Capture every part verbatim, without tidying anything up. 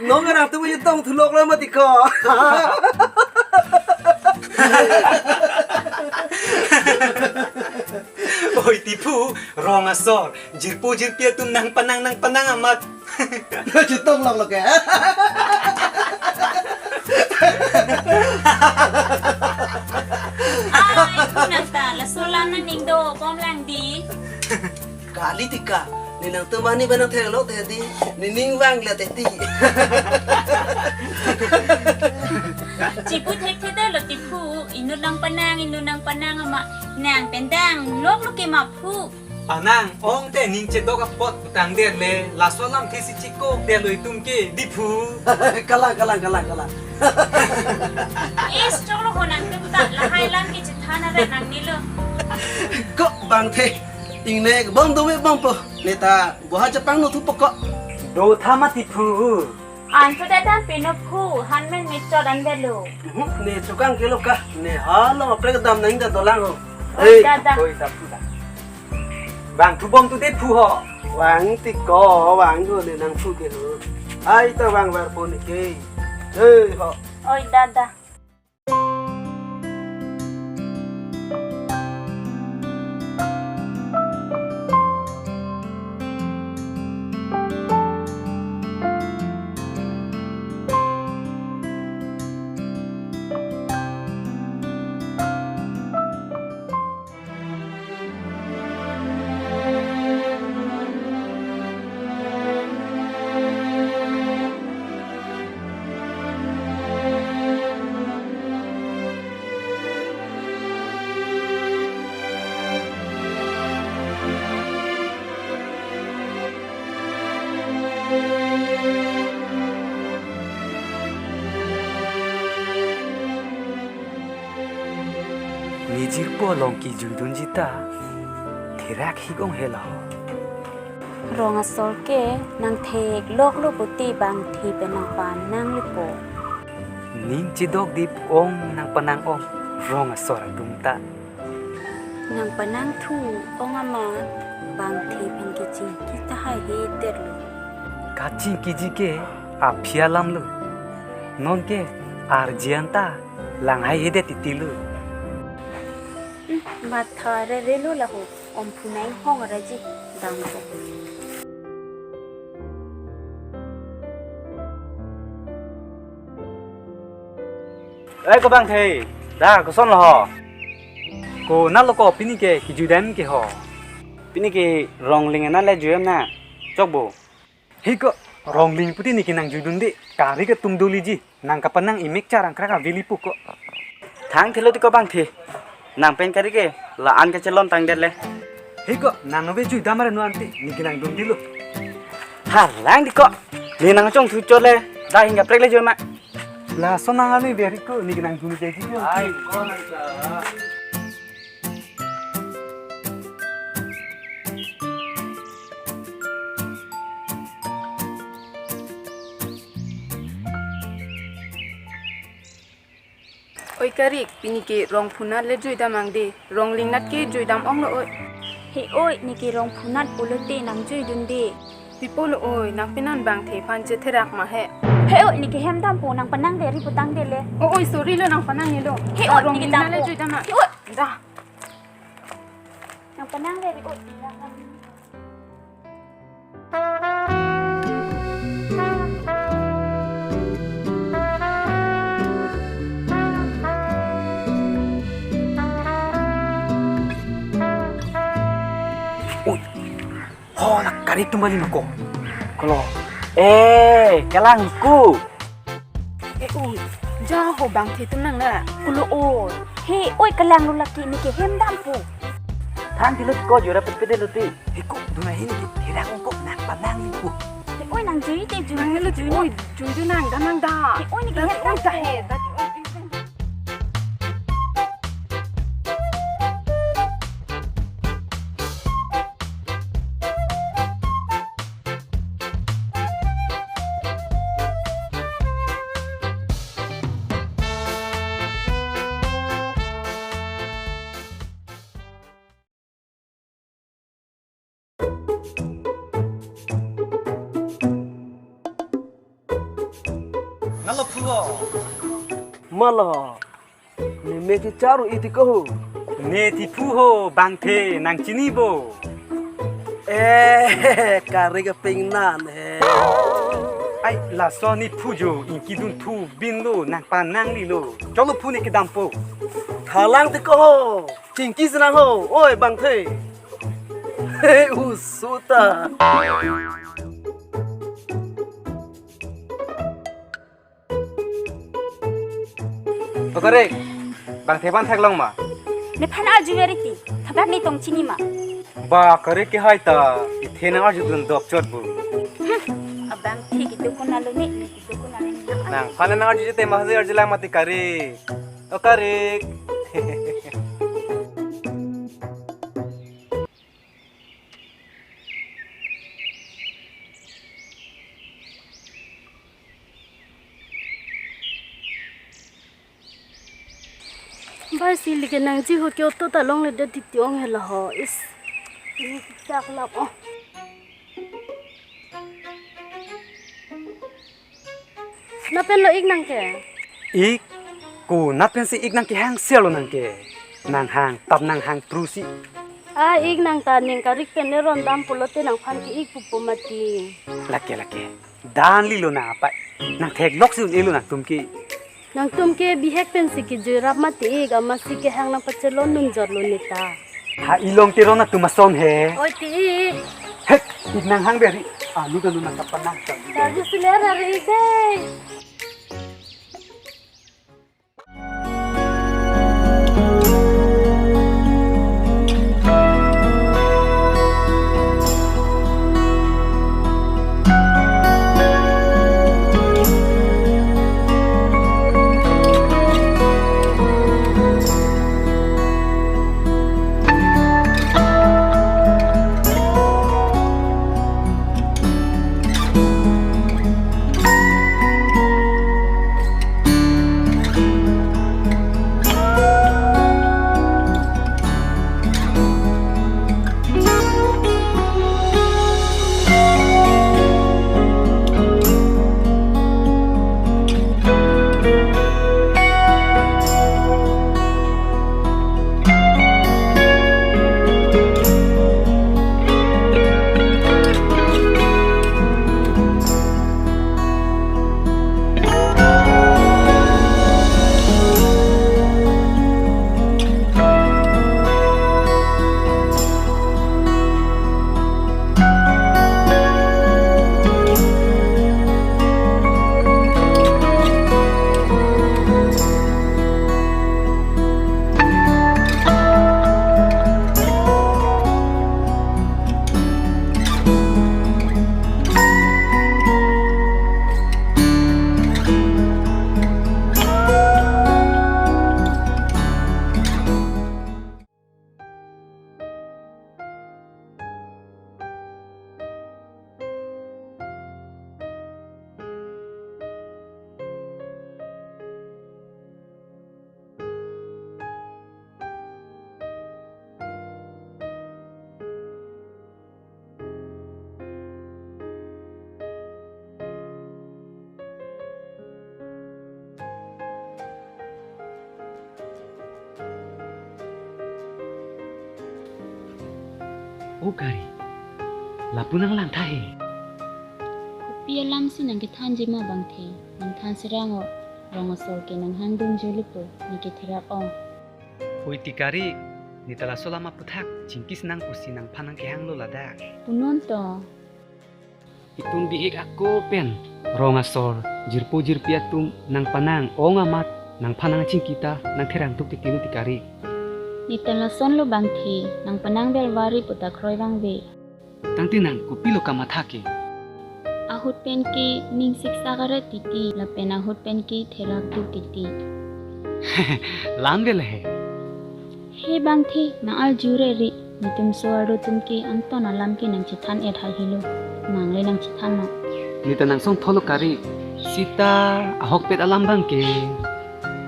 Non ke nangtum chetong thulok lo mati ko. Oi Tiphu, rong asor, jirpo jirpi atum nangpanang nangpanang amat. Chetong lok lo ke. Ai, kunang ta, laso alam nangning dobom lang dei. Kali ti ka, ne nangtum ani ba nangthek lo te dei, ne ning vang le te dei. Chipu thekthe lo Tiphu, inut nangpanang, inut nangpanang amat, nang pen dang lok lo ke ma phu. Panang ong te ning chedok apot putangdet le, laso alamthe si chikokdet lo itum ke dei phu. Kalang, kalang, kalang, kalang. Is, choklo ho nangtum ta, lahai alam ke chethan aret nangne lo. Ko bangthe, ingne bom dome bompo, ne ta boha chepangno thupo ko. Do tha mati phu. An phu ta dam pino phu, han men michot an velo. Mhm, ne chokang ke lo ka, ne halong aprek dam nang da dolang ho. Oi, ei, dada. Oi, ta phu ta. Vang thubom tu dei phu ho. Vang ti ko, vang do ne nang phu ke lo. Ai ta vang var pon ke. Ei ho. Oi, dada. Ne jirpo along kejuidunji ta therak hik ong helo. Rong asor ke nangtheklok lo puti bangthe pen nangpanang lipo. Ning chedok dei pu ong nangpanang ong rong asor atum ta. Nangpanang thu ong amat bangthe pen kechingki ta haihedet lo. Kachingkiji ke aphi alam lo. Non ke arje an ta lang haihedet titi lo. Hmm, matha rere lo laho, omphu nang hong araji dam ko. Ei ko bangthe, da koson lo ho? Konat lo ko pini ke kejui dam ke ho? Pini ke Rongling anat le jui dam na, chokbo. He ko, Rongling puti ne ke nangjuidun dei, kari ke tum doliji, nang kapanang imek charang krak aveli pu ko. Thangthelo ti ko bangthe, nang pen kari ke la-an kachelon tangdet le. He ko, nang nove jui dam ara nu ante, ne ke nangdun dei lo. Halang ti ko, ne nangchongthu chot le, da hing kaprek le jui ma. Laso nang ave veri ko, ne ke nangdun dei ko. Ai ko nang sa. Oi Karik, pini ke Rongphu anat le jui dam ang dei, Rongling anat ke jui dam ong lo oi. He oi, ne ke Rongphu anat pulote nangjuidun dei. Pi pulo oi, nang penan bangthe aphan chetherak ma he. He oi, ne ke hem dampo, nangpanang veri putangdet le. O oi, sorry lo, nangpanang ni lo. He oi, ne ke Rongling anat le dampo. Jui dam ang. He oi. Da. Nangpanang veri oi. Oi, ho, la Karik atum kali ma ko. Kolo. Eh, kalang ko. Eh, oi, ja ho bangthe atum nang na. Kolo oi. He oi, kalang lo lake, ne ke hem dampo. Thangthelo ti ko, jui ra petpet lo ti. He ko, duna he ne ke therak ong ko, nangpanang ni ko. He oi, nangjui te jui. Nang lo jui, oi, juidun nang, da nang da. He oi, ne ke hem dampo. Da he, da he, oi, oi, oi. Alo phu ho. Malo. Ne me ke charu iti ko ho. Ne ti phu ho, bangthe nang chini bo. Eh, kare ke ping nan he. Ai, laso ne phu jo, ingki dun thu bin lo, nang panang li lo. Cholo phu ne kedam po. Thalang ti ko ho. Chingki sinang ho. Oi, bangthe. He, usuta. O kare, bangthe aphan theklong ma? Nephan arju veri ti, thabat ne tong chini ma? Ba kare ke hai ta, ithe nang arju dun dop chot bu. Hmm, abangthe kedo ko nalo ne, ne kedo ko nalo ne. Nangphan nang arju jete ma hasi arju lang mati kare. O kare. Bai si like nangji ahut ke auto ta longledet titi ong hela ho. Is. Ini chak lap oh. Napen lo ik nang ke? Ik? Ko napen si ik nang kehang selo nang ke. Nang hang, tap nang hang tru si. Ah, ik nang ta ning karik pen ne ron dam pulote nangphan ke ik pupo mati. Lake, lake. Dan lilo nang apai. Nang theklok si un-elo nangtum ke. Nangtum ke bihek pen si kejui rap mati ik, amatsi kehang nang pachelon dun jotlo neta. Ha ilong teron atum ason he. Oi ti ik. Hek, ik nang hang beri. Anu kanu nang kapan nang. Kaju siler hari ik dei. O kari, lapu nang langtha he. Kopi alam si nang kethanji ma bangthe, nang than serang o, rong asor ke nang hang dun juli po, ne ke therak ong. Oi ti kari, ne ta laso alam aputhak, chingki sinang pusi nangphan nang kehang lo ladak. Punon to. Itum bihek ako pen, rong asor, jirpo jirpi atum, nang panang, ong amat, nangphan nang chingki ta, nang therak duk titi lo ti kari. Ne ta lason lo bangthe, nang panang bel vari puta kroi vangve. Tangte nang kopilo kamatha ke. Ahut pen ke ning siksak aret titi, lapen ahut pen ke therak duk titi. Lam bel he. He bangthe, nang arju re ri, netum so arlo atum ke angton alam ke nang chethan et hal hilo, nang le nang chethan no. Ne ta nang song tholo kari, sita ahokpet alam bang ke.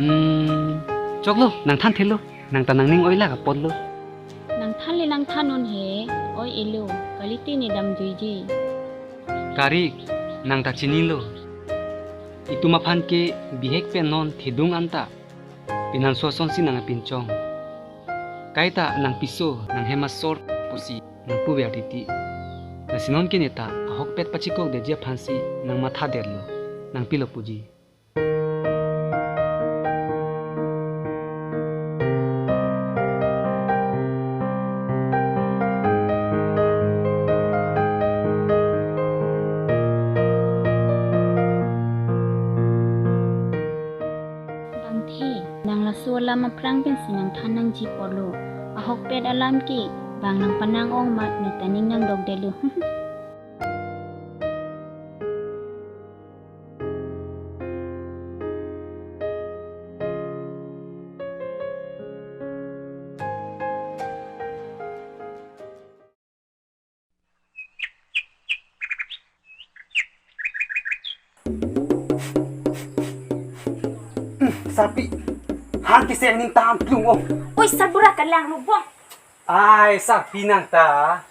Hmm, choklo, nang than thelo, nang ta nang ning oilak apotlo. Nang than le nang than un he, oi elo, kalite ne damjuiji. Kari, nang ta chinilo. Itum aphan ke bihek pen non thedung anta. Pinanso asonsi nang apinchong. Kaita nang piso, nang hem asor pusi nang puver titi. Lasi non ke neta ahokpet pachikokdeji aphansi nang matha detlo. Nang pilo puji. Bangthe, nang laso alam aphrang pensi nang than nangji apotlo. Ahokpet alam ke bang nang panang ong amat neta ning nangdok detlo. Sarpi, han kiseng ning tam plung ong. Oi, sarbura kalang lubong. Ai, Sarpi nang ta.